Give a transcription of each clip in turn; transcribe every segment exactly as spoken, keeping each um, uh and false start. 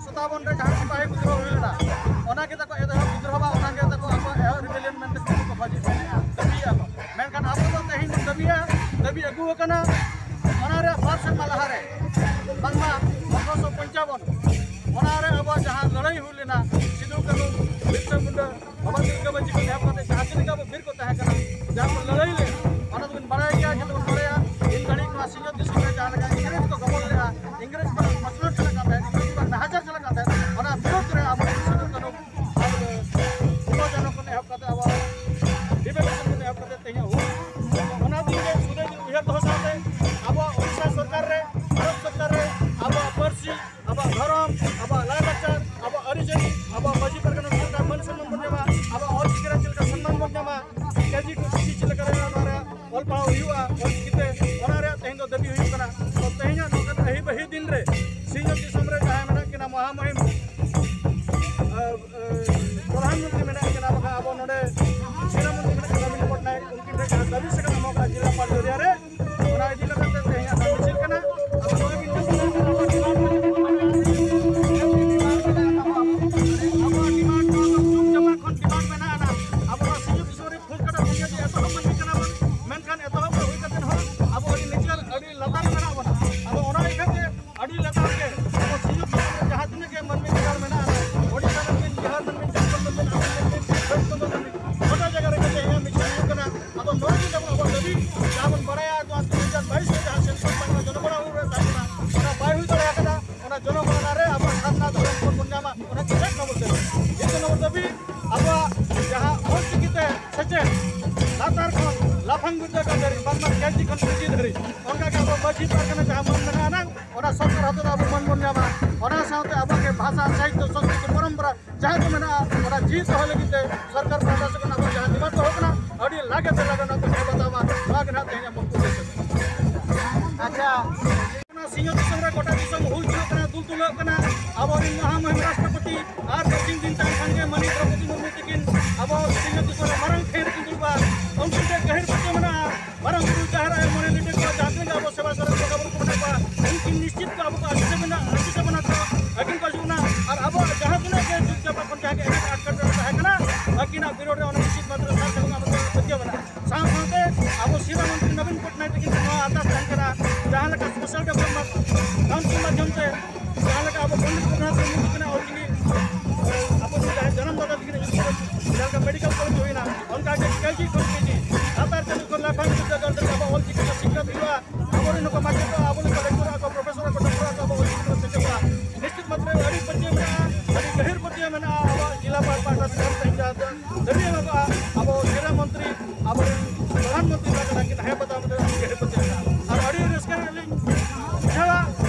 ᱥᱚᱛᱟᱵᱚᱱ ᱨᱮ ᱡᱟᱦᱟᱸ ᱥᱤᱯᱟᱦᱤ ᱵᱤᱫᱽᱨᱳᱦᱚ ᱦᱩᱭ ᱞᱮᱱᱟ, ᱚᱱᱟ ᱜᱮ ᱛᱟᱠᱚ ᱮᱛᱚᱦᱚᱵ ᱵᱤᱫᱽᱨᱳᱦᱚ ᱵᱟ ᱚᱱᱟ ᱜᱮ ᱛᱟᱠᱚ ᱟᱠᱚᱣᱟᱜ ᱮᱦᱚᱵ ᱨᱤᱵᱮᱞᱤᱭᱚᱱ ᱢᱮᱱᱛᱮ ᱠᱚ ᱵᱟᱹᱡᱤ ᱢᱮᱱᱮᱜᱼᱟ, ᱫᱟᱹᱵᱤᱭᱮᱜᱼᱟ ᱠᱚ᱾ ᱢᱮᱱᱠᱷᱟᱱ ᱟᱵᱚ ᱫᱚ ᱛᱮᱦᱮᱧ ᱵᱚᱱ ᱫᱟᱹᱵᱤᱭᱟ, ᱫᱟᱹᱵᱤ ᱟᱹᱜᱩ ᱟᱠᱟᱱᱟ᱾ ᱚᱱᱟ ᱨᱮᱭᱟᱜ ᱵᱟᱨ ᱥᱮᱨᱢᱟ ᱞᱟᱦᱟᱨᱮ ᱵᱟᱝᱢᱟ ᱟᱴᱷᱨᱚᱥᱚ ᱯᱚᱧᱪᱟᱵᱚᱱ ᱚᱱᱟ ᱨᱮ ᱟᱵᱚᱣᱟᱜ ᱡᱟᱦᱟᱸ ᱞᱟᱹᱲᱦᱟᱹᱭ ᱦᱩᱭ ᱞᱮᱱᱟ, ᱥᱤᱫᱩ ᱠᱟᱹᱱᱦᱩ, ᱵᱤᱨᱥᱟ ᱢᱩᱱᱰᱟ, ᱵᱟᱵᱟ ᱛᱤᱞᱠᱟᱹ ᱢᱟᱹᱡᱷᱤ ᱠᱷᱚᱱ ᱮᱦᱚᱵ ᱠᱟᱛᱮ ᱡᱟᱦᱟᱸ ᱛᱤᱱᱟᱹᱜ ᱟᱵᱚ ᱵᱤᱨ ᱠᱚ ᱛᱟᱦᱮᱸ ᱠᱟᱱᱟ, ᱡᱟᱦᱟᱸ ᱠᱚ ᱞᱟᱹᱲᱦᱟᱹᱭ ᱞᱮᱫ, ᱚᱱᱟ ᱫᱚᱵᱚᱱ ᱵᱟᱲᱟᱭ ᱜᱮᱭᱟ, ᱡᱚᱛᱚ ᱵᱚᱱ ᱵᱟᱲᱟᱭᱟ᱾ ᱤᱱ ᱜᱷᱟᱹᱲᱤᱡ ᱱᱚᱣᱟ ᱥᱤᱧᱚᱛ ᱫᱤᱥᱚᱢ ᱨᱮ ᱡᱟᱦᱟᱸ ᱞᱮᱠᱟ ᱤᱝᱨᱮᱡᱽ ᱠᱚ ᱜᱚᱵᱚᱞ ᱞᱮᱫᱼᱟ, ᱤᱝᱨᱮᱡᱽ ᱠᱚᱣᱟᱜ ᱠᱚᱪᱞᱚᱱ ᱪᱟᱞᱟᱜ ᱠᱟᱱ ᱛᱟᱦᱮᱸᱫ, ᱤᱝᱨᱮᱡᱽ ᱠᱚᱣᱟᱜ ᱱᱟᱦᱟᱪᱟᱨ ᱪᱟᱞᱟᱜ ᱠᱟᱱ ᱛᱟᱦᱮᱸᱫ, ᱚᱱᱟ ᱵᱤᱨᱳᱫᱷ ᱨᱮ ᱟᱵᱚ ᱥᱤᱫᱩ ᱠᱟᱹᱱᱦᱩ ᱟᱨ ᱯᱷᱩᱞᱳ ᱡᱷᱟᱱᱚ ᱠᱷᱚᱱ ᱮᱦᱚᱵ ᱠᱟᱛᱮ ᱟᱵᱚ ᱨᱤᱵᱮᱞ ᱮᱠᱥᱚᱱ ᱠᱷᱚᱱ ᱮᱦᱚᱵ ᱠᱟᱛᱮ ᱛᱮᱦᱮᱧ ᱦᱩᱞ, ᱚᱱᱟ ᱫᱤᱱ ᱨᱮ ᱥᱩᱫᱷᱟᱹ ᱩᱭᱦᱟᱹᱨ ᱫᱚᱦᱚ ᱥᱟᱶᱛᱮ ᱟᱵᱚᱣᱟᱜ ᱳᱰᱤᱥᱟ ᱥᱚᱨᱠᱟᱨ ᱨᱮ, ᱵᱷᱟᱨᱚᱛ ᱥᱚᱨᱠᱟᱨ ᱨᱮ ᱟᱵᱚᱣᱟᱜ ᱯᱟᱹᱨᱥᱤ, ᱟᱵᱚᱣᱟᱜ ᱫᱷᱚᱨᱚᱢ, ᱟᱵᱚᱣᱟᱜ ᱞᱟᱭᱼᱞᱟᱠᱪᱟᱨ, ᱟᱵᱚᱣᱟᱜ ᱟᱹᱨᱤᱪᱟᱹᱞᱤ, ᱟᱵᱚᱣᱟᱜ ᱢᱟᱹᱡᱷᱤ ᱯᱟᱨᱜᱟᱱᱟ ᱪᱮᱫ ᱞᱮᱠᱟ ᱢᱟᱹᱱ ᱥᱚᱱᱢᱟᱱ ᱵᱚᱱ ᱧᱟᱢᱟ, ᱟᱵᱚᱣᱟᱜ ᱚᱞ ᱪᱤᱠᱤ ᱨᱮ ᱪᱮᱫ ᱞᱮᱠᱟ ᱥᱚᱱᱢᱟᱱ ᱵᱚᱱ ᱧᱟᱢᱟ, ᱠᱮᱡᱤ ᱴᱩ ᱠᱮᱡᱤ ᱪᱮᱫ ᱞᱮᱠᱟ ᱨᱮ ᱱᱚᱣᱟ ᱨᱮ ᱚᱞ ᱯᱟᱲᱦᱟᱣ ᱦᱩᱭᱩᱜᱼᱟ ᱚᱞ ᱪᱤᱠᱤ ᱛᱮ, ᱚᱱᱟ ᱨᱮᱭᱟᱜ ᱛᱮᱦᱮᱧ ᱫᱚ ᱫᱟᱹᱵᱤ ᱦᱩᱭᱩᱜ ᱠᱟᱱᱟ᱾ ᱛᱚ ᱛᱮᱦᱮᱧᱟᱜ ᱱᱚᱝᱠᱟᱱ ᱟᱹᱦᱤ ᱵᱟᱹᱦᱤ ᱫᱤᱱ ᱨᱮ ᱥᱤᱧᱚᱛ ᱫᱤᱥᱚᱢ ᱨᱮ ᱡᱟᱦᱟᱸᱭ ᱢᱮᱱᱟᱜ ᱠᱤᱱᱟ ᱢᱚᱦᱟᱢᱩᱦᱤᱢ, ᱟᱨ, ᱟᱨ, ᱯᱨᱚᱫᱷᱟᱱ ᱢᱚᱱᱛᱨᱤ ᱢᱮᱱᱟᱜ ᱠᱤᱱᱟ, ᱵᱟᱠᱷᱟᱱ ᱟᱵᱚ ᱱᱚᱰᱮ ᱥᱮᱱᱟ ᱢᱚᱱᱛᱨᱤ ᱢᱮᱱᱟᱜ ᱠᱤᱱᱟ ᱱᱚᱵᱤᱱ ᱯᱚᱴᱱᱟᱭᱮᱠ, ᱩᱱᱠᱤᱱ ᱴᱷᱮᱱ ᱡᱟᱦᱟᱸ ᱫᱟᱹᱵᱤ ᱥᱟᱠᱟᱢ ᱮᱢᱚᱜ ᱠᱟᱱᱟ ᱡᱤᱞᱟ ᱯᱟᱞ ᱡᱚᱨᱤᱭᱟ ᱨᱮ, ᱚᱱᱟ ᱤᱫᱤ ᱠᱟᱛᱮ ᱛᱮ ᱛᱮᱦᱮᱧᱟᱜ ᱫᱟᱹᱵᱤ ᱪᱮᱫ ᱠᱟᱱᱟ? ᱟᱵᱚ ᱱᱚᱣᱟ ᱵᱤᱱ ᱧᱮᱞ ᱠᱮᱫᱟ, ᱟᱵᱚᱣᱟᱜ ᱰᱤᱢᱟᱱᱰ ᱱᱚᱣᱟ ᱫᱚ ᱡᱩᱜᱽ ᱡᱟᱢᱟᱱ ᱠᱷᱚᱱ ᱰᱤᱢᱟᱱᱰ ᱢᱮᱱᱟᱜᱼᱟ᱾ ᱟᱵᱚ ᱱᱚᱣᱟ ᱥᱤᱧᱚᱛ ᱫᱤᱥᱚᱢ ᱨᱮ ᱯᱷᱩᱞ ᱠᱟᱴᱟ ᱵᱩᱱᱤᱭᱟᱹᱫᱤ ᱮᱛᱚᱦᱚᱵ ᱢᱟᱹᱱᱢᱤ ᱠᱟᱱᱟ ᱵᱚᱱ, ᱢᱮᱱᱠᱷᱟᱱ ᱮᱛᱚᱦᱚᱵ ᱨᱮ ᱦᱩᱭ ᱠᱟᱛᱮ ᱦᱚᱸ ᱟᱵᱚ ᱟᱹᱰᱤ ᱱᱤᱪᱟᱹᱲ, ᱟᱹᱰᱤ ᱞᱟᱛᱟᱨ ᱨᱮ ᱢᱮᱱᱟᱜ ᱵᱚᱱᱟ᱾ ᱟᱫᱚ ᱚᱱᱟ ᱤᱠᱷᱟᱹᱛᱮ ᱟᱹᱰᱤ ᱞᱟᱛᱟᱨ ᱨᱮ ᱟᱵᱚ ᱥᱤᱧᱚᱛ ᱫᱤᱥᱚᱢ ᱨᱮ ᱡᱟᱦᱟᱸ ᱛᱤᱱᱟᱹᱜ ᱜᱮ ᱢᱟᱹᱱᱢᱤ ᱵᱷᱮᱜᱟᱨ ᱢᱮᱱᱟᱜᱼᱟ, ᱳᱰᱤᱥᱟ ᱨᱮᱱ ᱵᱤᱱ, ᱵᱤᱦᱟᱨ ᱨᱮᱱ ᱵᱤᱱ, ᱡᱷᱟᱲᱠᱷᱚᱸᱰ ᱨᱮᱱ ᱵᱤᱱ, ᱟᱥᱟᱢ ᱨᱮᱱ ᱵᱤᱱ, ᱡᱷᱟᱲᱠᱷᱚᱸᱰ ᱨᱮᱱ ᱵᱤᱱ, ᱜᱚᱴᱟ ᱡᱟᱭᱜᱟ ᱨᱮᱜᱮ ᱛᱮᱦᱮᱧ ᱢᱤᱪᱷᱤᱞ ᱦᱩᱭᱩᱜ ᱠᱟᱱᱟ᱾ ᱟᱫᱚ ᱱᱚᱣᱟ ᱜᱮ ᱛᱟᱵᱚᱱ ᱟᱵᱚᱣᱟᱜ ᱫᱟᱹᱵᱤ, ᱡᱟᱦᱟᱸ ᱵᱚᱱ ᱵᱟᱲᱟᱭᱟ ᱱᱚᱣᱟ ᱫᱩ ᱦᱟᱡᱟᱨ ᱵᱟᱭᱤᱥ ᱨᱮ ᱡᱟᱦᱟᱸ ᱥᱮᱱᱥᱟᱥ ᱵᱟᱝᱞᱟ ᱡᱚᱱᱚᱜᱚᱬᱟ ᱦᱩᱭ ᱨᱮ ᱛᱟᱦᱮᱸ ᱠᱟᱱᱟ, ᱚᱱᱟ ᱵᱟᱭ ᱦᱩᱭ ᱫᱟᱲᱮ ᱟᱠᱟᱫᱟ᱾ ᱚᱱᱟ ᱡᱚᱱᱚᱜᱚᱬᱟ ᱨᱮ ᱟᱵᱚᱣᱟᱜ ᱥᱟᱨᱱᱟ ᱫᱷᱚᱨᱚᱢ ᱠᱳᱰ ᱵᱚᱱ ᱧᱟᱢᱟ, ᱚᱱᱟ ᱜᱮ ᱮᱠ ᱱᱚᱢᱵᱚᱨ ᱫᱟᱹᱵᱤ᱾ ᱫᱩᱭ ᱱᱚᱢᱵᱚᱨ ᱫᱟᱹᱵᱤ, ᱟᱵᱚᱣᱟᱜ ᱡᱟᱦᱟᱸ ᱚᱞ ᱪᱤᱠᱤ ᱛᱮ ᱥᱮᱪᱮᱫ ᱞᱟᱛᱟᱨ ᱠᱷᱚᱱ ᱞᱟᱯᱷᱟᱝ ᱵᱤᱨᱫᱟᱹᱜᱟᱲ ᱫᱷᱟᱹᱨᱤᱡ, ᱵᱟᱝᱢᱟ ᱠᱮᱡᱤ ᱠᱷᱚᱱ ᱯᱤᱡᱤ ᱫᱷᱟᱹᱨᱤᱡ, ᱚᱱᱠᱟ ᱜᱮ ᱟᱵᱚ ᱢᱟᱹᱡᱷᱤ ᱯᱟᱨᱜᱟᱱᱟ ᱡᱟᱦᱟᱸ ᱢᱟᱹᱱ ᱢᱮᱱᱟᱜᱼᱟ ᱱᱟᱝ, ᱚᱱᱟ ᱥᱚᱨᱠᱟᱨ ᱦᱚᱛᱮ ᱛᱮ ᱟᱵᱚ ᱢᱟᱹᱱ ᱵᱚᱱ ᱧᱟᱢᱟ᱾ ᱚᱱᱟ ᱥᱟᱶᱛᱮ ᱟᱵᱚᱣᱟᱜ ᱜᱮ ᱵᱷᱟᱥᱟ, ᱥᱟᱦᱤᱛᱭᱚ, ᱥᱚᱝᱥᱠᱨᱤᱛᱤ, ᱯᱚᱨᱚᱢᱯᱚᱨᱟ ᱡᱟᱦᱟᱸ ᱠᱚ ᱢᱮᱱᱟᱜᱼᱟ, ᱚᱱᱟ ᱡᱤᱣᱤ ᱫᱚᱦᱚ ᱞᱟᱹᱜᱤᱫ ᱛᱮ ᱥᱚᱨᱠᱟᱨ ᱯᱟᱦᱴᱟ ᱥᱮᱫ ᱠᱷᱚᱱ ᱟᱵᱚ ᱡᱟᱦᱟᱸ ᱰᱤᱢᱟᱱᱰ ᱫᱚᱦᱚ ᱠᱟᱱᱟ, ᱟᱹᱰᱤ ᱞᱟᱜᱮ ᱛᱮ ᱞᱟᱜᱮ ᱱᱚᱣᱟ ᱠᱚ ᱧᱮᱞ ᱵᱟᱛᱟᱣ ᱢᱟ᱾ ᱱᱚᱣᱟ ᱜᱮ ᱱᱟᱦᱟᱜ ᱛᱮᱦᱮᱧᱟᱜ ᱢᱩᱞ ᱩᱫᱽᱫᱮᱥᱥᱚ ᱫᱚ᱾ ᱟᱪᱪᱷᱟ, ᱚᱱᱟ ᱥᱤᱧᱚᱛ ᱫᱤᱥᱚᱢ ᱨᱮ ᱜᱚᱴᱟ ᱫᱤᱥᱚᱢ ᱦᱩᱞ ᱪᱟᱞᱟᱜ ᱠᱟᱱᱟ, ᱫᱩᱞ ᱫᱩᱞᱟᱹᱜ ᱠᱟᱱᱟ᱾ ᱟᱵᱚᱨᱮᱱ ᱢᱚᱦᱟᱢᱩᱦᱤᱢ ᱨᱟᱥᱴᱨᱚᱯᱚᱛᱤ ᱟᱨ ᱵᱟᱨᱥᱤᱧ ᱫᱤᱱ ᱛᱟᱭᱚᱢ ᱠᱷᱟᱱ ᱜᱮ ᱢᱟᱹᱱᱤᱡ ᱫᱨᱚᱯᱚᱫᱤ ᱢᱩᱨᱢᱩ ᱛᱤᱠᱤᱱ ᱟᱵᱚ ᱥᱤᱧᱚᱛ ᱫᱤᱥᱚᱢ ᱨᱮ ᱢᱟᱨᱟᱝ ᱴᱷᱟᱹᱭ ᱨᱮᱠᱤᱱ ᱫᱩᱲᱩᱵᱼᱟ᱾ ᱩᱱᱠᱤᱱ ᱴᱷᱮᱱ ᱜᱟᱹᱦᱤᱨ ᱯᱟᱹᱛᱭᱟᱹᱣ ᱢᱮᱱᱟᱜᱼᱟ᱾ ᱢᱟᱨᱟᱝ ᱵᱩᱨᱩ, ᱡᱟᱦᱮᱨ ᱟᱭᱳ, ᱢᱚᱬᱮ ᱞᱤᱴᱟᱹ ᱠᱚ, ᱡᱟᱦᱟᱸ ᱛᱤᱱᱟᱹᱜ ᱜᱮ ᱟᱵᱚ ᱥᱮᱵᱟ ᱥᱚᱨᱮᱥ ᱵᱚᱸᱜᱟ ᱵᱩᱨᱩ ᱠᱚ ᱢᱮᱱᱟᱜ ᱠᱚᱣᱟ, ᱩᱱᱠᱤᱱ ᱱᱤᱥᱪᱤᱛ ᱠᱚ ᱟᱵᱚ ᱠᱚ ᱟᱥᱤᱥ ᱮ ᱢᱮᱱᱟᱜ, ᱟᱥᱤᱥ ᱮ ᱢᱮᱱᱟᱜ ᱠᱚᱣᱟ᱾ ᱟᱹᱠᱤᱱ ᱠᱚ ᱦᱤᱡᱩᱜ ᱠᱟᱱᱟ, ᱥᱳᱥᱟᱞ ᱰᱮᱵᱷᱞᱚᱯᱢᱮᱱᱴ ᱠᱟᱣᱩᱱᱥᱤᱞ ᱢᱟᱫᱽᱫᱷᱚᱢ ᱛᱮ ᱡᱟᱦᱟᱸ ᱞᱮᱠᱟ ᱟᱵᱚ ᱯᱚᱱᱰᱤᱛ ᱨᱚᱜᱷᱩᱱᱟᱛᱷ ᱢᱩᱨᱢᱩ ᱛᱟᱹᱠᱤᱱᱟᱜ ᱚᱞᱪᱤᱠᱤ, ᱟᱵᱚ ᱡᱟᱦᱟᱸᱭ ᱡᱟᱱᱟᱢ ᱫᱟᱫᱟ ᱛᱟᱹᱠᱤᱱᱟᱜ ᱧᱩᱛᱩᱢ ᱛᱮ ᱡᱟᱦᱟᱸ ᱞᱮᱠᱟ ᱢᱮᱰᱤᱠᱮᱞ ᱠᱚᱞᱮᱡᱽ ᱦᱩᱭᱱᱟ, ᱚᱱᱠᱟ ᱜᱮ ᱠᱮᱡᱤ ᱠᱷᱚᱱ ᱯᱤᱡᱤ ᱞᱟᱛᱟᱨ ᱪᱟᱹᱞᱩ ᱠᱷᱚᱱ ᱞᱟᱯᱷᱟᱝ ᱵᱤᱨᱫᱟᱹᱜᱟᱲ ᱫᱷᱟᱹᱵᱤᱡ ᱟᱵᱚ ᱚᱞᱪᱤᱠᱤ ᱨᱮᱱᱟᱜ ᱥᱤᱠᱷᱱᱟᱹᱛ ᱦᱩᱭᱩᱜᱼᱟ᱾ ᱟᱵᱚᱨᱮᱱ ᱱᱩᱠᱩ ᱢᱟᱪᱮᱫ ᱠᱚ, ᱟᱵᱚ ᱞᱮᱠᱟ ᱞᱮᱠᱪᱟᱨ ᱠᱚ, ᱯᱨᱚᱯᱷᱮᱥᱚᱨ ᱠᱚ, ᱰᱚᱠᱴᱚᱨ ᱠᱚ ᱟᱵᱚ ᱚᱞᱪᱤᱠᱤ ᱛᱮ ᱥᱮᱪᱮᱫᱚᱜᱼᱟ᱾ ᱱᱤᱥᱪᱤᱛ ᱢᱟᱛᱨᱟ ᱟᱹᱰᱤ ᱯᱟᱹᱛᱭᱟᱹᱣ ᱢᱮᱱᱟᱜᱼᱟ, ᱟᱹᱰᱤ ᱜᱟᱹᱦᱤᱨ ᱯᱟᱹᱛᱭᱟᱹᱣ ᱢᱮᱱᱟᱜᱼᱟ ᱟᱵᱚᱣᱟᱜ ᱡᱮᱞᱟ ᱯᱟᱦᱴᱟ ᱥᱮᱫ ᱠᱷᱚᱱ ᱛᱮᱦᱮᱧ ᱡᱟᱦᱟᱸ ᱫᱚ ᱫᱟᱹᱵᱤ ᱮᱢ ᱠᱟᱜᱼᱟ, ᱟᱵᱚ ᱥᱤᱨᱟᱹ ᱢᱚᱱᱛᱨᱤ, ᱟᱵᱚᱨᱮᱱ ᱯᱨᱚᱫᱷᱟᱱ ᱢᱚᱱᱛᱨᱤ ᱛᱟᱠᱚ ᱛᱟᱹᱠᱤᱱ ᱦᱮᱸ ᱵᱟᱛᱟᱣ ᱠᱟᱛᱮ ᱟᱹᱰᱤ ᱜᱟᱹᱦᱤᱨ ᱯᱟᱹᱛᱭᱟᱹᱣ ᱢᱮᱱᱟᱜᱼᱟ᱾ ᱟᱨ ᱟᱹᱰᱤ ᱨᱟᱹᱥᱠᱟᱹ ᱨᱮ ᱞᱤᱧ ᱵᱩᱡᱷᱟᱹᱣᱟ,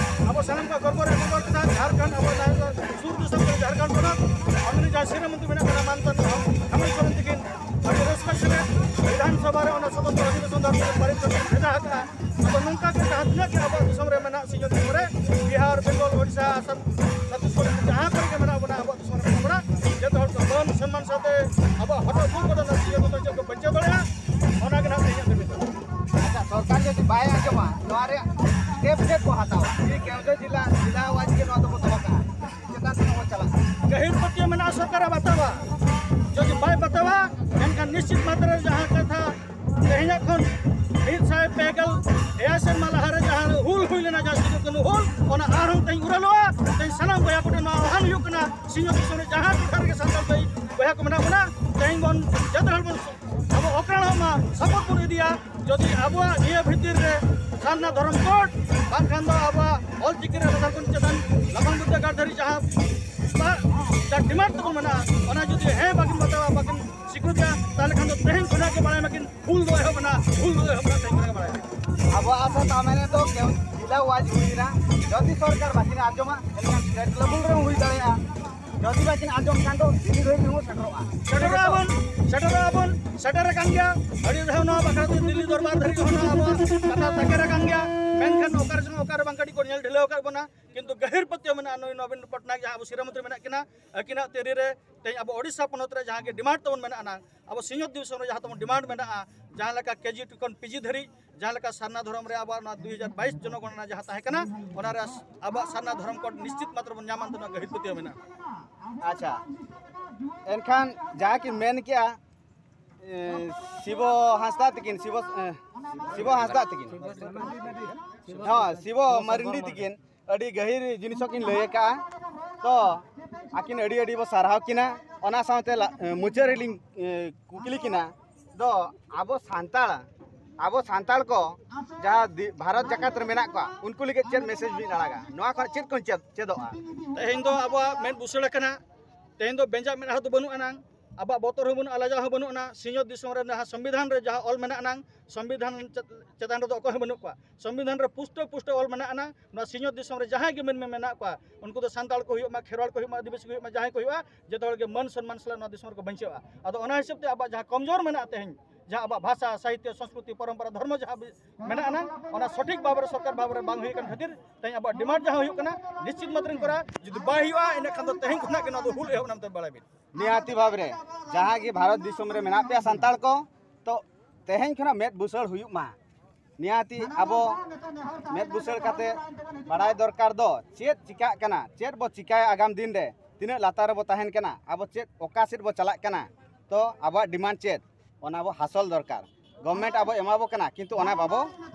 ᱟᱵᱚ ᱥᱟᱱᱟᱢ ᱠᱚᱣᱟᱜ ᱜᱚᱨᱵᱚ ᱨᱮ ᱜᱚᱨᱵᱚ ᱠᱟᱛᱷᱟ, ᱡᱷᱟᱲᱠᱷᱚᱸᱰ, ᱟᱵᱚ ᱱᱟᱭ-, ᱥᱩᱨ ᱫᱤᱥᱚᱢ ᱠᱚᱨᱮ ᱡᱷᱟᱲᱠᱷᱚᱸᱰ ᱯᱚᱱᱚᱛ, ᱚᱸᱰᱮ ᱡᱟᱦᱟᱸ ᱥᱤᱨᱟᱹ ᱢᱚᱱᱛᱨᱤ ᱢᱮᱱᱟᱜ ᱠᱟᱱᱟ ᱢᱟᱱᱛᱟᱱ ᱦᱮᱢᱚᱱᱛ ᱥᱚᱨᱮᱱ ᱛᱟᱹᱠᱤᱱ, ᱟᱹᱰᱤ ᱨᱟᱹᱥᱠᱟᱹ ᱥᱮᱞᱮᱫ ᱵᱤᱫᱷᱟᱱ ᱥᱚᱵᱷᱟ ᱨᱮ ᱚᱱᱟ ᱥᱚᱫᱚᱨ ᱚᱫᱷᱤᱵᱮᱥᱚᱱ ᱫᱚ ᱯᱟᱨᱤᱛ ᱠᱟᱛᱮ ᱵᱷᱮᱡᱟ ᱟᱠᱟᱫᱼᱟ᱾ ᱟᱫᱚ ᱱᱚᱝᱠᱟ ᱜᱮ ᱡᱟᱦᱟᱸ ᱛᱤᱱᱟᱹᱜ ᱜᱮ ᱟᱵᱚᱣᱟᱜ ᱫᱤᱥᱚᱢ ᱨᱮ ᱢᱮᱱᱟᱜ, ᱥᱤᱧᱚᱛ ᱫᱤᱥᱚᱢ ᱨᱮ, ᱵᱤᱦᱟᱨ, ᱵᱮᱝᱜᱚᱞ, ᱳᱰᱤᱥᱟ, ᱟᱥᱟᱢ, ᱪᱷᱟᱛᱤᱥᱜᱚᱲ, ᱡᱟᱦᱟᱸ ᱠᱚᱨᱮ ᱜᱮ ᱢᱮᱱᱟᱜ ᱵᱚᱱᱟ, ᱟᱵᱚᱣᱟᱜ ᱫᱤᱥᱚᱢ ᱨᱮ ᱢᱮᱱᱟᱜ ᱵᱚᱱᱟ, ᱡᱚᱛᱚ ᱦᱚᱲ ᱠᱚ ᱢᱟᱹᱱ ᱥᱚᱱᱢᱟᱱ ᱥᱟᱶᱛᱮ ᱟᱵᱚᱣᱟᱜ ᱦᱚᱴᱚᱜ ᱫᱩᱲᱩᱵ ᱠᱟᱛᱮ ᱚᱱᱟ ᱥᱤᱧᱚᱛ ᱫᱤᱥᱚᱢ ᱪᱮᱫ ᱠᱚ ᱵᱟᱧᱪᱟᱣ ᱫᱟᱲᱮᱭᱟᱜᱼᱟ, ᱚᱱᱟ ᱜᱮ ᱱᱟᱦᱟᱜ ᱛᱮᱦᱮᱧᱟᱜ ᱫᱟᱹᱵᱤ ᱫᱚ᱾ ᱟᱪᱪᱷᱟ, ᱥᱚᱨᱠᱟᱨ ᱡᱩᱫᱤ ᱵᱟᱭ ᱟᱸᱡᱚᱢᱟ, ᱱᱚᱣᱟ ᱨᱮᱭᱟᱜ ᱥᱴᱮᱯ ᱪᱮᱫ ᱠᱚ ᱦᱟᱛᱟᱣᱟ? ᱡᱩᱫᱤ ᱠᱮᱣᱚᱱᱡᱷᱚᱨ ᱡᱮᱞᱟ, ᱡᱮᱞᱟ ᱣᱟᱭᱤᱡ ᱜᱮ ᱱᱚᱣᱟ ᱫᱚᱵᱚ ᱫᱚᱦᱚ ᱠᱟᱜᱼᱟ, ᱪᱮᱛᱟᱱ ᱥᱮᱫ ᱵᱚ ᱪᱟᱞᱟᱜᱼᱟ᱾ ᱜᱟᱹᱦᱤᱨ ᱯᱟᱹᱛᱭᱟᱹᱣ ᱢᱮᱱᱟᱜᱼᱟ, ᱥᱚᱨᱠᱟᱨᱮ ᱵᱟᱛᱟᱣᱟ᱾ ᱡᱩᱫᱤ ᱵᱟᱭ ᱵᱟᱛᱟᱣᱟ, ᱮᱱᱠᱷᱟᱱ ᱱᱤᱥᱪᱤᱛ ᱢᱟᱛᱨᱟ ᱡᱟᱦᱟᱸ ᱠᱟᱛᱷᱟ ᱛᱮᱦᱮᱧᱟᱜ ᱠᱷᱚᱱ ᱢᱤᱫ ᱥᱟᱭ ᱯᱮ ᱜᱮᱞ ᱮᱭᱟᱭ ᱥᱮᱨᱢᱟ ᱞᱟᱦᱟᱨᱮ ᱡᱟᱦᱟᱸ ᱦᱩᱞ ᱦᱩᱭ ᱞᱮᱱᱟ, ᱡᱟᱦᱟᱸ ᱥᱤᱫᱩ ᱠᱟᱹᱱᱦᱩ ᱦᱩᱞ, ᱚᱱᱟ ᱟᱨᱦᱚᱸ ᱛᱮᱦᱮᱧ ᱩᱨᱟᱹᱞᱚᱜᱼᱟ᱾ ᱛᱮᱦᱮᱧ ᱥᱟᱱᱟᱢ ᱵᱚᱭᱦᱟ ᱠᱚᱴᱷᱮᱱ ᱱᱚᱣᱟ ᱟᱦᱟᱱ ᱦᱩᱭᱩᱜ ᱠᱟᱱᱟ, ᱥᱤᱧᱚᱛ ᱫᱤᱥᱚᱢ ᱨᱮ ᱡᱟᱦᱟᱸ ᱴᱚᱴᱷᱟ ᱨᱮᱜᱮ ᱥᱟᱱᱛᱟᱲ ᱵᱚᱭᱦᱟ ᱠᱚ ᱢᱮᱱᱟᱜ ᱵᱚᱱᱟ, ᱛᱮᱦᱮᱧ ᱵᱚᱱ ᱡᱚᱛᱚ ᱦᱚᱲ ᱵᱚᱱ ᱟᱵᱚ ᱚᱠᱨᱟᱲᱚᱜ ᱢᱟ, ᱥᱟᱯᱳᱨᱴ ᱵᱚᱱ ᱤᱫᱤᱭᱟ᱾ ᱡᱩᱫᱤ ᱟᱵᱚᱣᱟᱜ ᱱᱤᱭᱟᱹ ᱵᱷᱤᱛᱤᱨ ᱨᱮ ᱥᱟᱨᱱᱟ ᱫᱷᱚᱨᱚᱢ ᱠᱳᱰ, ᱵᱟᱝᱠᱷᱟᱱ ᱫᱚ ᱟᱵᱚᱣᱟᱜ ᱚᱞᱪᱤᱠᱤ ᱨᱮ ᱞᱟᱛᱟᱨ ᱠᱷᱚᱱ ᱪᱮᱛᱟᱱ ᱞᱟᱯᱷᱟᱝ ᱵᱤᱨᱫᱟᱹᱜᱟᱲ ᱫᱷᱟᱹᱨᱤᱡ ᱡᱟᱦᱟᱸ ᱵᱟ-, ᱡᱟᱦᱟᱸ ᱰᱤᱢᱟᱱᱰ ᱛᱟᱵᱚᱱ ᱢᱮᱱᱟᱜᱼᱟ, ᱚᱱᱟ ᱡᱩᱫᱤ ᱦᱮᱸ ᱵᱟᱹᱠᱤᱱ ᱵᱟᱛᱟᱣᱟ, ᱵᱟᱹᱠᱤᱱ ᱥᱤᱠᱨᱤᱛᱤᱭᱟ, ᱛᱟᱦᱚᱞᱮ ᱠᱷᱟᱱ ᱫᱚ ᱛᱮᱦᱮᱧ ᱠᱷᱚᱱᱟᱜ ᱜᱮ ᱵᱟᱲᱟᱭ ᱢᱟᱹᱠᱤᱱ, ᱦᱩᱞ ᱫᱚ ᱮᱦᱚᱵ ᱮᱱᱟ, ᱦᱩᱞ ᱫᱚ ᱮᱦᱚᱵ ᱮᱱᱟ, ᱛᱮᱦᱮᱧ ᱠᱷᱚᱱᱟᱜ ᱜᱮ ᱵᱟᱲᱟᱭ ᱢᱟᱹᱠᱤᱱ᱾ ᱟᱵᱚᱣᱟᱜ ᱟᱥᱟ ᱛᱟᱦᱮᱸ ᱞᱮᱱᱟ ᱫᱚ ᱠᱮᱣ-, ᱡᱮᱞᱟ ᱣᱟᱭᱤᱡ ᱦᱩᱭ ᱮᱱᱟ, ᱡᱩᱫᱤ ᱥᱚᱨᱠᱟᱨ ᱵᱟᱹᱠᱤᱱ ᱟᱸᱡᱚᱢᱟ, ᱮᱱᱠᱷᱟᱱ ᱥᱴᱮᱴ ᱞᱮᱵᱮᱞ ᱨᱮ ᱦᱚᱸ ᱦᱩᱭ ᱫᱟᱲᱮᱭᱟᱜᱼᱟ᱾ ᱡᱩᱫᱤ ᱵᱟᱹᱠᱤᱱ ᱟᱸᱡᱚᱢ ᱠᱷᱟᱱ ᱫᱚ ᱫᱤᱞᱞᱤ ᱫᱷᱟᱹᱵᱤᱡ ᱦᱚᱸ ᱥᱮᱴᱮᱨᱚᱜᱼᱟ᱾ ᱥᱮᱴᱮᱨᱚᱜ ᱟᱵᱚᱱ, ᱥᱮᱴᱮᱨᱚᱜ ᱟᱵᱚᱱ, ᱥᱮᱴᱮᱨ ᱟᱠᱟᱱ ᱜᱮᱭᱟ᱾ ᱟᱹᱰᱤ ᱫᱷᱟᱣ ᱱᱚᱣᱟ ᱵᱟᱠᱷᱨᱟ ᱛᱮ ᱫᱤᱞᱞᱤ ᱫᱚᱨᱵᱟᱨ ᱫᱷᱟᱹᱨᱤᱡ ᱦᱚᱸ ᱱᱚᱣᱟ ᱟᱵᱚᱣᱟᱜ ᱠᱟᱛᱷᱟ ᱛᱟᱠᱮᱨ ᱟᱠᱟᱱ ᱜᱮᱭᱟ᱾ ᱢᱮᱱᱠᱷᱟᱱ ᱚᱠᱟ ᱨᱮ ᱪᱚᱝ ᱚᱠᱟ ᱨᱮ ᱵᱟᱝ ᱠᱟᱹᱴᱤᱡ ᱠᱚ ᱧᱮᱞ ᱰᱷᱤᱞᱟᱹᱣ ᱟᱠᱟᱫ ᱵᱚᱱᱟ, ᱠᱤᱱᱛᱩ ᱜᱟᱹᱦᱤᱨ ᱯᱟᱹᱛᱭᱟᱹᱣ ᱢᱮᱱᱟᱜᱼᱟ ᱱᱩᱭ ᱱᱚᱵᱤᱱ ᱯᱚᱴᱱᱟᱭᱮᱠ ᱡᱟᱦᱟᱸ ᱟᱵᱚ ᱥᱤᱨᱟᱹ ᱢᱚᱱᱛᱨᱤ ᱢᱮᱱᱟᱜ ᱠᱤᱱᱟ, ᱟᱹᱠᱤᱱᱟᱜ ᱛᱤᱨᱤ ᱨᱮ ᱛᱮᱦᱮᱧ ᱟᱵᱚ ᱳᱰᱤᱥᱟ ᱯᱚᱱᱚᱛ ᱨᱮ ᱡᱟᱦᱟᱸ ᱜᱮ ᱰᱤᱢᱟᱱᱰ ᱛᱟᱵᱚᱱ ᱢᱮᱱᱟᱜᱼᱟ, ᱟᱵᱚ ᱥᱤᱧᱚᱛ ᱫᱤᱥᱚᱢ ᱨᱮ ᱡᱟᱦᱟᱸ ᱛᱟᱵᱚᱱ ᱰᱤᱢᱟᱱᱰ ᱢᱮᱱᱟᱜᱼᱟ, ᱡᱟᱦᱟᱸ ᱞᱮᱠᱟ ᱠᱮᱡᱤ ᱴᱩ ᱠᱷᱚᱱ ᱯᱤᱡᱤ ᱫᱷᱟᱹᱨᱤᱡ, ᱡᱟᱦᱟᱸ ᱞᱮᱠᱟ ᱥᱟᱨᱱᱟ ᱫᱷᱚᱨᱚᱢ ᱨᱮ ᱟᱵᱚᱣᱟᱜ ᱱᱚᱣᱟ ᱫᱩᱭ ᱦᱟᱡᱟᱨ ᱵᱟᱭᱤᱥ ᱡᱚᱱᱚᱜᱚᱬᱱᱟ ᱡᱟᱦᱟᱸ ᱛᱟᱦᱮᱸ ᱠᱟᱱᱟ, ᱚᱱᱟ ᱨᱮ ᱟᱵᱚᱣᱟᱜ ᱥᱟᱨᱱᱟ ᱫᱷᱚᱨᱚᱢ ᱠᱳᱰ ᱱᱤᱥᱪᱤᱛ ᱢᱟᱛᱨᱚ ᱵᱚᱱ ᱧᱟᱢᱟ, ᱚᱱᱟ ᱜᱟᱹᱦᱤᱨ ᱯᱟᱹᱛᱭᱟᱹᱣ ᱢᱮᱱᱟᱜᱼᱟ᱾ ᱟᱪᱪᱷᱟ, ᱮᱱᱠᱷᱟᱱ ᱡᱟᱦᱟᱸ ᱠᱤᱱ ᱢᱮᱱ ᱠᱮᱜᱼᱟ, ᱮ, ᱥᱤᱵᱚ ᱦᱟᱸᱥᱫᱟ ᱛᱟᱹᱠᱤᱱ, ᱥᱤᱵᱚ, ᱮ, ᱥᱤᱵᱚ ᱦᱟᱸᱥᱫᱟ ᱛᱟᱹᱠᱤᱱ᱾ ᱦᱚᱸ, ᱥᱤᱵᱚ ᱢᱟᱨᱱᱰᱤ ᱛᱟᱹᱠᱤᱱ ᱟᱹᱰᱤ ᱜᱟᱹᱦᱤᱨ ᱡᱤᱱᱤᱥ ᱦᱚᱸ ᱠᱤᱱ ᱞᱟᱹᱭ ᱟᱠᱟᱫᱼᱟ᱾ ᱛᱚ ᱟᱹᱠᱤᱱ ᱟᱹᱰᱤ ᱟᱹᱰᱤ ᱵᱚ ᱥᱟᱨᱦᱟᱣ ᱠᱤᱱᱟ᱾ ᱚᱱᱟ ᱥᱟᱶᱛᱮ ᱞᱟ- ᱢᱩᱪᱟᱹᱫ ᱨᱮᱞᱤᱧ ᱮ, ᱠᱩᱠᱞᱤ ᱠᱤᱱᱟ ᱫᱚ, ᱟᱵᱚ ᱥᱟᱱᱛᱟᱲ ᱟᱵᱚ ᱥᱟᱱᱛᱟᱲ ᱠᱚ ᱡᱟᱦᱟᱸ ᱫᱤ- ᱵᱷᱟᱨᱚᱛ ᱡᱟᱠᱟᱛ ᱨᱮ ᱢᱮᱱᱟᱜ ᱠᱚᱣᱟ, ᱩᱱᱠᱩ ᱞᱟᱹᱜᱤᱫ ᱪᱮᱫ ᱢᱮᱥᱮᱡᱽ ᱵᱤᱱ ᱟᱲᱟᱜᱟ? ᱱᱚᱣᱟ ᱠᱷᱚᱱ ᱪᱮᱫ ᱠᱚ ᱪᱮᱫ ᱪᱮᱫᱚᱜᱼᱟ? ᱛᱮᱦᱮᱧ ᱫᱚ ᱟᱵᱚᱣᱟᱜ ᱢᱮᱫ ᱵᱩᱥᱟᱹᱲ ᱟᱠᱟᱱᱟ᱾ ᱛᱮᱦᱮᱧ ᱫᱚ ᱵᱮᱸᱡᱟᱜ ᱢᱮᱫᱦᱟ ᱫᱚ ᱵᱟᱹᱱᱩᱜ ᱟᱱᱟᱝ, ᱟᱵᱚᱣᱟᱜ ᱵᱚᱛᱚᱨ ᱦᱚᱸ ᱵᱟᱹᱱᱩᱜᱼᱟ, ᱞᱟᱡᱟᱣ ᱦᱚᱸ ᱵᱟᱹᱱᱩᱜ ᱟᱱᱟ᱾ ᱥᱤᱧᱚᱛ ᱫᱤᱥᱚᱢ ᱨᱮ ᱡᱟᱦᱟᱸ ᱥᱚᱝᱵᱤᱫᱷᱟᱱ ᱨᱮ ᱡᱟᱦᱟᱸ ᱚᱞ ᱢᱮᱱᱟᱜ ᱟᱱᱟᱝ, ᱥᱚᱝᱵᱤᱫᱷᱟᱱ ᱪᱮᱛ- ᱪᱮᱛᱟᱱ ᱨᱮᱫᱚ ᱚᱠᱚᱭ ᱦᱚᱸ ᱵᱟᱹᱱᱩᱜ ᱠᱚᱣᱟ᱾ ᱥᱚᱝᱵᱤᱫᱷᱟᱱ ᱨᱮ ᱯᱩᱥᱴᱟᱹ ᱯᱩᱥᱴᱟᱹ ᱚᱞ ᱢᱮᱱᱟᱜ ᱟᱱᱟᱝ, ᱱᱚᱣᱟ ᱥᱤᱧᱚᱛ ᱫᱤᱥᱚᱢ ᱨᱮ ᱡᱟᱦᱟᱸᱭ ᱜᱮ ᱢᱮᱱ ᱢᱮ ᱢᱮᱱᱟᱜ ᱠᱚᱣᱟ, ᱩᱱᱠᱩ ᱫᱚ ᱥᱟᱱᱛᱟᱲ ᱠᱚ ᱦᱩᱭᱩᱜ ᱢᱟ, ᱠᱷᱮᱨᱣᱟᱲ ᱠᱚ ᱦᱩᱭᱩᱜ ᱢᱟ, ᱟᱹᱫᱤᱵᱟᱹᱥᱤ ᱠᱚ ᱦᱩᱭᱩᱜ ᱢᱟ, ᱡᱟᱦᱟᱸᱭ ᱠᱚ ᱦᱩᱭᱩᱜᱼᱟ, ᱡᱚᱛᱚ ᱦᱚᱲ ᱜᱮ ᱢᱟᱹᱱ ᱥᱚᱱᱢᱟᱱ ᱥᱟᱞᱟᱜ ᱱᱚᱣᱟ ᱫᱤᱥᱚᱢ ᱨᱮᱠᱚ ᱵᱟᱧᱪᱟᱜᱼᱟ᱾ ᱟᱫᱚ ᱚᱱᱟ ᱦᱤᱥᱟᱹᱵ ᱛᱮ ᱟᱵᱚᱣᱟᱜ ᱡᱟᱦᱟᱸ ᱠᱚᱢᱡᱳᱨ ᱢᱮᱱᱟᱜᱼᱟ ᱛᱮᱦᱮᱧ, ᱡᱟᱦᱟᱸ ᱟᱵᱚᱣᱟᱜ ᱵᱷᱟᱥᱟ, ᱥᱟᱦᱤᱛᱭᱚ, ᱥᱚᱝᱥᱠᱨᱤᱛᱤ, ᱯᱚᱨᱚᱢᱯᱚᱨᱟ, ᱫᱷᱚᱨᱢᱚ ᱡᱟᱦᱟᱸ ᱵᱤ- ᱢᱮᱱᱟᱜ ᱟᱱᱟᱝ, ᱚᱱᱟ ᱥᱚᱴᱷᱤᱠ ᱵᱷᱟᱵᱽ ᱨᱮ ᱥᱚᱨᱠᱟᱨ ᱵᱷᱟᱵᱽ ᱨᱮ ᱵᱟᱝ ᱦᱩᱭ ᱟᱠᱟᱱ ᱠᱷᱟᱹᱛᱤᱨ ᱛᱮᱦᱮᱧ ᱟᱵᱚᱣᱟᱜ ᱰᱤᱢᱟᱱᱰ ᱡᱟᱦᱟᱸ ᱦᱩᱭᱩᱜ ᱠᱟᱱᱟ, ᱱᱤᱥᱪᱤᱛ ᱢᱟᱛᱨᱤᱧ ᱠᱚᱨᱟ, ᱡᱩᱫᱤ ᱵᱟᱭ ᱦᱩᱭᱩᱜᱼᱟ, ᱤᱱᱟᱹ ᱠᱷᱟᱱ ᱫᱚ ᱛᱮᱦᱮᱧ ᱠᱷᱚᱱᱟᱜ ᱜᱮ ᱱᱚᱣᱟ ᱫᱚ ᱦᱩᱞ ᱮᱦᱚᱵ ᱮᱱᱟ ᱢᱮᱱᱛᱮ ᱵᱟᱲᱟᱭ ᱵᱤᱱ᱾ ᱱᱤᱦᱟᱹᱛᱤ ᱵᱷᱟᱵᱽ ᱨᱮ ᱡᱟᱦᱟᱸ ᱜᱮ ᱵᱷᱟᱨᱚᱛ ᱫᱤᱥᱚᱢ ᱨᱮ ᱢᱮᱱᱟᱜ ᱯᱮᱭᱟ ᱥᱟᱱᱛᱟᱲ ᱠᱚ, ᱛᱚ ᱛᱮᱦᱮᱧ ᱠᱷᱚᱱᱟᱜ ᱢᱮᱫ ᱵᱩᱥᱟᱹᱲ ᱦᱩᱭᱩᱜ ᱢᱟ᱾ ᱱᱤᱦᱟᱹᱛᱤ ᱟᱵᱚ ᱢᱮᱫ ᱵᱩᱥᱟᱹᱲ ᱠᱟᱛᱮ ᱵᱟᱲᱟᱭ ᱫᱚᱨᱠᱟᱨ ᱫᱚ ᱪᱮᱫ ᱪᱤᱠᱟᱹᱜ ᱠᱟᱱᱟ, ᱪᱮᱫ ᱵᱚ ᱪᱤᱠᱟᱹᱭᱟ ᱟᱜᱟᱢ ᱫᱤᱱ ᱨᱮ, ᱛᱤᱱᱟᱹᱜ ᱞᱟᱛᱟᱨ ᱨᱮᱵᱚ ᱛᱟᱦᱮᱱ ᱠᱟᱱᱟ, ᱟᱵᱚ ᱪᱮᱫ ᱚᱠᱟ ᱥᱮᱫ ᱵᱚ ᱪᱟᱞᱟᱜ ᱠᱟᱱᱟ, ᱛᱚ ᱟᱵᱚᱣᱟᱜ ᱰᱤᱢᱟᱱᱰ ᱪᱮᱫ, ᱚᱱᱟ ᱵᱚ ᱦᱟᱥᱚᱞ ᱫᱚᱨᱠᱟᱨ᱾ ᱜᱚᱵᱷᱢᱮᱱᱴ ᱟᱵᱚ ᱮᱢᱟ ᱵᱚ ᱠᱟᱱᱟ, ᱠᱤᱱᱛᱩ ᱚᱱᱟ ᱵᱟᱵᱚ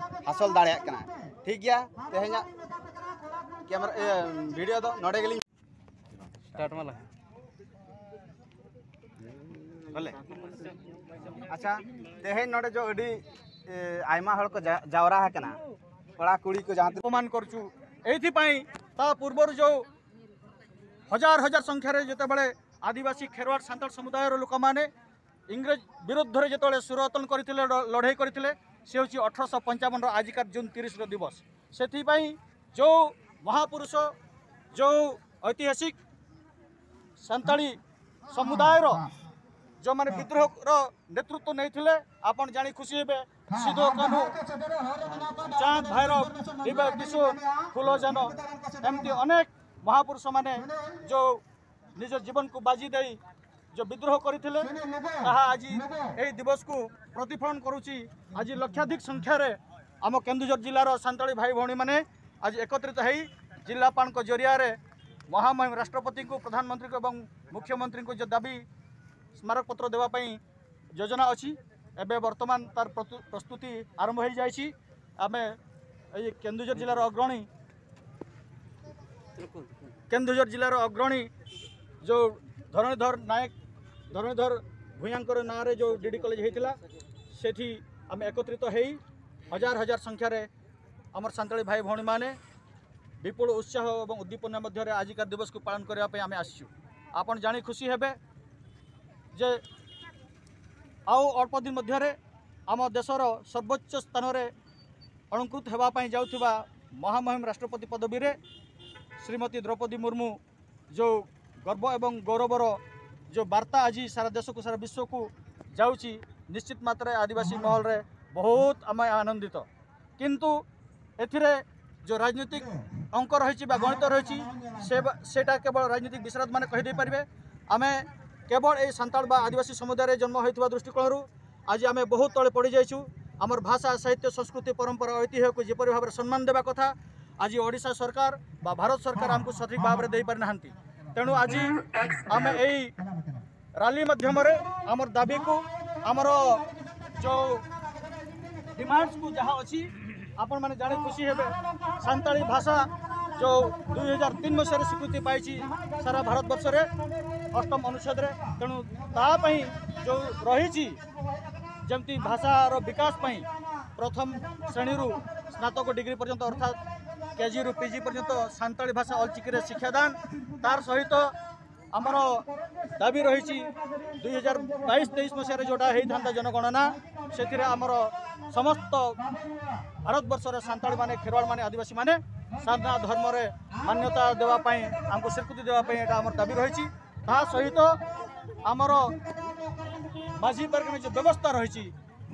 ᱦᱟᱥᱚᱞ ᱫᱟᱲᱮᱭᱟᱜ ᱠᱟᱱᱟ᱾ ᱴᱷᱤᱠ ᱜᱮᱭᱟ, ᱛᱮᱦᱮᱧᱟᱜ ᱠᱮᱢᱮᱨᱟ ᱤᱭᱟᱹ ᱵᱷᱤᱰᱤᱭᱳ ᱫᱚ ᱱᱚᱰᱮ ᱜᱮᱞᱤᱧ ᱥᱴᱟᱨᱴ ᱢᱟ ᱞᱟᱦᱟ᱾ ᱵᱚᱞᱮ, ᱟᱪᱪᱷᱟ, ᱛᱮᱦᱮᱧ ᱱᱚᱰᱮ ᱡᱚ ᱟᱹᱰᱤ ᱮ, ᱟᱭᱢᱟ ᱦᱚᱲ ᱠᱚ ᱡᱟ- ᱡᱟᱣᱨᱟ ᱟᱠᱟᱱᱟ, ᱠᱚᱲᱟ ᱠᱩᱲᱤ ᱠᱚ ᱡᱟᱦᱟᱸ ᱛᱤᱱᱟᱹᱜ ଅପମାନ କରୁଛୁ। ଏଇଥିପାଇଁ ତା ପୂର୍ବରୁ ଯେଉଁ ହଜାର ହଜାର ସଂଖ୍ୟାରେ ଯେତେବେଳେ ଆଦିବାସୀ ખેરવાડ ସାନ୍ତାଳ ସମୁଦାୟର ଲୋକମାନେ ଇଂରେଜ ବିରୁଦ୍ଧରେ ଯେତେବେଳେ ସୁରତନ କରିଥିଲେ, ଲ- ଲଢ଼େଇ କରିଥିଲେ, ସେ ହେଉଛି ଅଠରଶହ ପଞ୍ଚାବନର ଆଜିକାର ଜୁନ୍ ତିରିଶର ଦିବସ। ସେଥିପାଇଁ ଯେଉଁ ମହାପୁରୁଷ, ଯେଉଁ ଐତିହାସିକ ସାନ୍ତାଳୀ ସମୁଦାୟର ଯେଉଁମାନେ ବିଦ୍ରୋହର ନେତୃତ୍ୱ ନେଇଥିଲେ, ଆପଣ ଜାଣି ଖୁସି ହେବେ, ସିଦ୍ଧୋ କାହ୍ନୁ, ଚାନ୍ଦ ଭୈରବ, ବିବେକ କିଶୋର, ଫୁଲଜାନ, ଏମିତି ଅନେକ ମହାପୁରୁଷମାନେ ଯେଉଁ ନିଜ ଜୀବନକୁ ବାଜି ଦେଇ ଯେଉଁ ବିଦ୍ରୋହ କରିଥିଲେ, ତାହା ଆଜି ଏହି ଦିବସକୁ ପ୍ରତିଫଳନ କରୁଛି। ଆଜି ଲକ୍ଷାଧିକ ସଂଖ୍ୟାରେ ଆମ କେନ୍ଦୁଝର ଜିଲ୍ଲାର ସାନ୍ତାଳୀ ଭାଇ ଭଉଣୀମାନେ ଆଜି ଏକତ୍ରିତ ହେଇ ଜିଲ୍ଲାପାଳଙ୍କ ଜରିଆରେ ମହାମହିମ ରାଷ୍ଟ୍ରପତିଙ୍କୁ, ପ୍ରଧାନମନ୍ତ୍ରୀଙ୍କୁ ଏବଂ ମୁଖ୍ୟମନ୍ତ୍ରୀଙ୍କୁ ଯେଉଁ ଦାବି ସ୍ମାରକପତ୍ର ଦେବା ପାଇଁ ଯୋଜନା ଅଛି, ଏବେ ବର୍ତ୍ତମାନ ତାର ପ୍ରତୁ- ପ୍ରସ୍ତୁତି ଆରମ୍ଭ ହେଇଯାଇଛି। ଆମେ ଏଇ କେନ୍ଦୁଝର ଜିଲ୍ଲାର ଅଗ୍ରଣୀ, କେନ୍ଦୁଝର ଜିଲ୍ଲାର ଅଗ୍ରଣୀ ଯେଉଁ ଧରଣୀଧର ନାୟକ, ଧରଣୀଧର ଭୂୟାଙ୍କର ନାଁରେ ଯେଉଁ ଡିଡି କଲେଜ ହେଇଥିଲା, ସେଠି ଆମେ ଏକତ୍ରିତ ହେଇ ହଜାର ହଜାର ସଂଖ୍ୟାରେ ଆମର ସାନ୍ତାଳୀ ଭାଇ ଭଉଣୀମାନେ ବିପୁଳ ଉତ୍ସାହ ଏବଂ ଉଦ୍ଦୀପନା ମଧ୍ୟରେ ଆଜିକା ଦିବସକୁ ପାଳନ କରିବା ପାଇଁ ଆମେ ଆସିଛୁ। ଆପଣ ଜାଣି ଖୁସି ହେବେ ଯେ ଆଉ ଅଳ୍ପ ଦିନ ମଧ୍ୟରେ ଆମ ଦେଶର ସର୍ବୋଚ୍ଚ ସ୍ଥାନରେ ଅଳଙ୍କୃତ ହେବା ପାଇଁ ଯାଉଥିବା ମହାମହିମ ରାଷ୍ଟ୍ରପତି ପଦବୀରେ ଶ୍ରୀମତୀ ଦ୍ରୌପଦୀ ମୁର୍ମୁ ଯେଉଁ ଗର୍ବ ଏବଂ ଗୌରବର ଯେଉଁ ବାର୍ତ୍ତା ଆଜି ସାରା ଦେଶକୁ, ସାରା ବିଶ୍ୱକୁ ଯାଉଛି, ନିଶ୍ଚିତ ମାତ୍ରାରେ ଆଦିବାସୀ ମହଲରେ ବହୁତ ଆମେ ଆନନ୍ଦିତ। କିନ୍ତୁ ଏଥିରେ ଯେଉଁ ରାଜନୈତିକ ଅଙ୍କ ରହିଛି ବା ଗଣିତ ରହିଛି, ସେ ବା- ସେଇଟା କେବଳ ରାଜନୈତିକ ବିଶାରଦମାନେ କହିଦେଇପାରିବେ। ଆମେ କେବଳ ଏଇ ସାନ୍ତାଳ ବା ଆଦିବାସୀ ସମୁଦାୟରେ ଜନ୍ମ ହୋଇଥିବା ଦୃଷ୍ଟିକୋଣରୁ ଆଜି ଆମେ ବହୁତ ତଳେ ପଡ଼ିଯାଇଛୁ। ଆମର ଭାଷା, ସାହିତ୍ୟ, ସଂସ୍କୃତି, ପରମ୍ପରା, ଐତିହ୍ୟକୁ ଯେପରି ଭାବରେ ସମ୍ମାନ ଦେବା କଥା, ଆଜି ଓଡ଼ିଶା ସରକାର ବା ଭାରତ ସରକାର ଆମକୁ ସଠିକ୍ ଭାବରେ ଦେଇପାରିନାହାନ୍ତି। ତେଣୁ ଆଜି ଆମେ ଏଇ ରାଲି ମାଧ୍ୟମରେ ଆମର ଦାବିକୁ, ଆମର ଯେଉଁ ଡିମାଣ୍ଡସକୁ ଯାହା ଅଛି, ଆପଣମାନେ ଜାଣି ଖୁସି ହେବେ। ସାନ୍ତାଳୀ ଭାଷା ଯେଉଁ ଦୁଇ ହଜାର ତିନି ମସିହାରେ ସ୍ୱୀକୃତି ପାଇଛି ସାରା ଭାରତବର୍ଷରେ ଅଷ୍ଟମ ଅନୁଚ୍ଛେଦରେ, ତେଣୁ ତା ପାଇଁ ଯେଉଁ ରହିଛି ଯେମିତି ଭାଷାର ବିକାଶ ପାଇଁ ପ୍ରଥମ ଶ୍ରେଣୀରୁ ସ୍ନାତକ ଡିଗ୍ରୀ ପର୍ଯ୍ୟନ୍ତ, ଅର୍ଥାତ୍ କେଜିରୁ ପିଜି ପର୍ଯ୍ୟନ୍ତ ସାନ୍ତାଳୀ ଭାଷା ଅଲଚିକିରେ ଶିକ୍ଷାଦାନ, ତାର ସହିତ ଆମର ଦାବି ରହିଛି ଦୁଇ ହଜାର ବାଇଶ ତେଇଶ ମସିହାରେ ଯେଉଁଟା ହେଇଥାନ୍ତା ଜନଗଣନା, ସେଥିରେ ଆମର ସମସ୍ତ ଭାରତବର୍ଷର ସାନ୍ତାଳୀମାନେ, ଖିରୱାଳମାନେ, ଆଦିବାସୀମାନେ ସାରନା ଧର୍ମରେ ମାନ୍ୟତା ଦେବା ପାଇଁ, ଆମକୁ ସ୍ୱୀକୃତି ଦେବା ପାଇଁ ଏଇଟା ଆମର ଦାବି ରହିଛି। ତା ସହିତ ଆମର ମାଝି ପାରଗାନା ଯେଉଁ ବ୍ୟବସ୍ଥା ରହିଛି,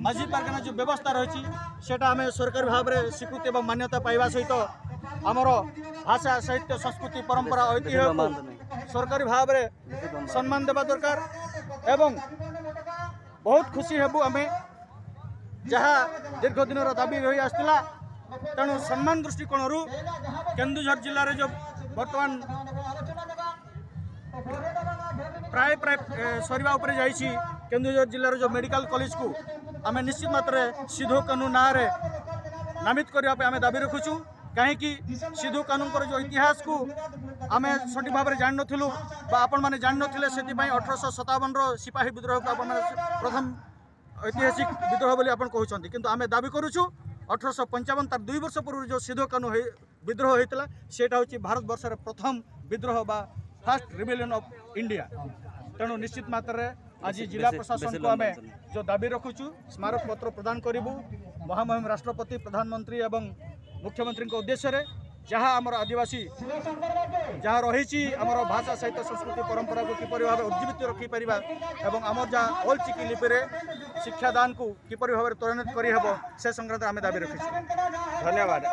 ମାଝି ପାରଗାନା ଯେଉଁ ବ୍ୟବସ୍ଥା ରହିଛି, ସେଇଟା ଆମେ ସରକାରୀ ଭାବରେ ସ୍ୱୀକୃତି ଏବଂ ମାନ୍ୟତା ପାଇବା ସହିତ ଆମର ଭାଷା, ସାହିତ୍ୟ, ସଂସ୍କୃତି, ପରମ୍ପରା, ଐତିହ୍ୟକୁ ସରକାରୀ ଭାବରେ ସମ୍ମାନ ଦେବା ଦରକାର। ଏବଂ ବହୁତ ଖୁସି ହେବୁ ଆମେ, ଯାହା ଦୀର୍ଘ ଦିନର ଦାବି ରହି ଆସିଥିଲା। ତେଣୁ ସମ୍ମାନ ଦୃଷ୍ଟିକୋଣରୁ କେନ୍ଦୁଝର ଜିଲ୍ଲାରେ ଯେଉଁ ବର୍ତ୍ତମାନ ପ୍ରାୟ ପ୍ରାୟ ଏ, ସରିବା ଉପରେ ଯାଇଛି, କେନ୍ଦୁଝର ଜିଲ୍ଲାର ଯେଉଁ ମେଡିକାଲ କଲେଜକୁ ଆମେ ନିଶ୍ଚିତ ମାତ୍ରାରେ ସିଦ୍ଧୁ କାହ୍ନୁ ନାଁରେ ନାମିତ କରିବା ପାଇଁ ଆମେ ଦାବି ରଖୁଛୁ। କାହିଁକି ସିଦ୍ଧୁ କାହ୍ନୁଙ୍କର ଯେଉଁ ଇତିହାସକୁ ଆମେ ସଠିକ୍ ଭାବରେ ଜାଣିନଥିଲୁ ବା ଆପଣମାନେ ଜାଣିନଥିଲେ, ସେଥିପାଇଁ ଅଠରଶହ ସତାବନର ସିପାହୀ ବିଦ୍ରୋହକୁ ଆପଣମାନେ ପ୍ରଥମ ଐତିହାସିକ ବିଦ୍ରୋହ ବୋଲି ଆପଣ କହୁଛନ୍ତି, କିନ୍ତୁ ଆମେ ଦାବି କରୁଛୁ ଅଠରଶହ ପଞ୍ଚାବନ, ତାର ଦୁଇ ବର୍ଷ ପୂର୍ବରୁ ଯେଉଁ ସିଦ୍ଧୁ କାହ୍ନୁ ହେଇ ବିଦ୍ରୋହ ହେଇଥିଲା, ସେଇଟା ହେଉଛି ଭାରତବର୍ଷରେ ପ୍ରଥମ ବିଦ୍ରୋହ ବା ଫାଷ୍ଟ ରିବେଲିୟନ ଅଫ୍ ଇଣ୍ଡିଆ। ତେଣୁ ନିଶ୍ଚିତ ମାତ୍ରାରେ ଆଜି ଜିଲ୍ଲା ପ୍ରଶାସନକୁ ଆମେ ଯେଉଁ ଦାବି ରଖୁଛୁ, ସ୍ମାରକ ପତ୍ର ପ୍ରଦାନ କରିବୁ ମହାମହିମ ରାଷ୍ଟ୍ରପତି, ପ୍ରଧାନମନ୍ତ୍ରୀ ଏବଂ ମୁଖ୍ୟମନ୍ତ୍ରୀଙ୍କ ଉଦ୍ଦେଶ୍ୟରେ। ଯାହା ଆମର ଆଦିବାସୀ ଯାହା ରହିଛି, ଆମର ଭାଷା ସହିତ ସଂସ୍କୃତି ପରମ୍ପରାକୁ କିପରି ଭାବେ ଉଜ୍ଜୀବିତ ରଖିପାରିବା ଏବଂ ଆମର ଯାହା ଅଲ୍ ଚିକି ଲିପିରେ ଶିକ୍ଷାଦାନକୁ କିପରି ଭାବରେ ତ୍ୱରାନ୍ୱିତ କରିହେବ, ସେ ସଂକ୍ରାନ୍ତରେ ଆମେ ଦାବି ରଖିଛୁ। ଧନ୍ୟବାଦ।